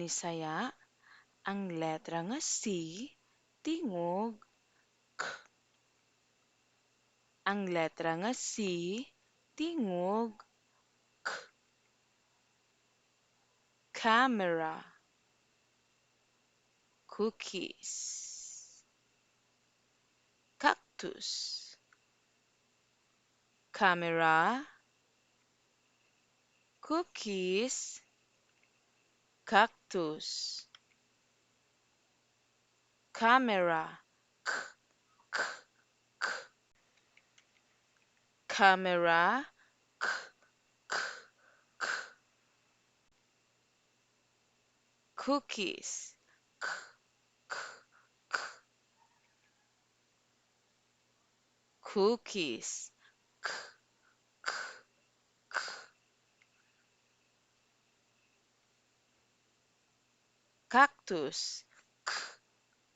Binisaya, ang letra nga C tingog K. Ang letra nga C tingog K. Camera, cookies, cactus. Camera, cookies, cactus. Camera, k, k, k. Camera, k, k, k. Cookies, k, k, k. Cookies, k, k, k. Cactus, k,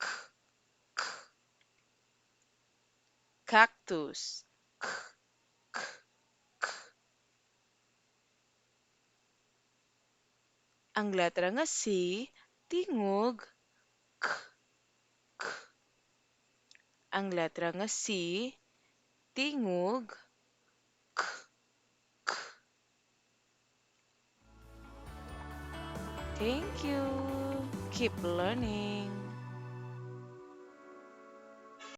k, k. Cactus, k, k, k. Ang letra nga C tingog K, k. Ang letra nga C tingog K, k. Thank you. Keep learning.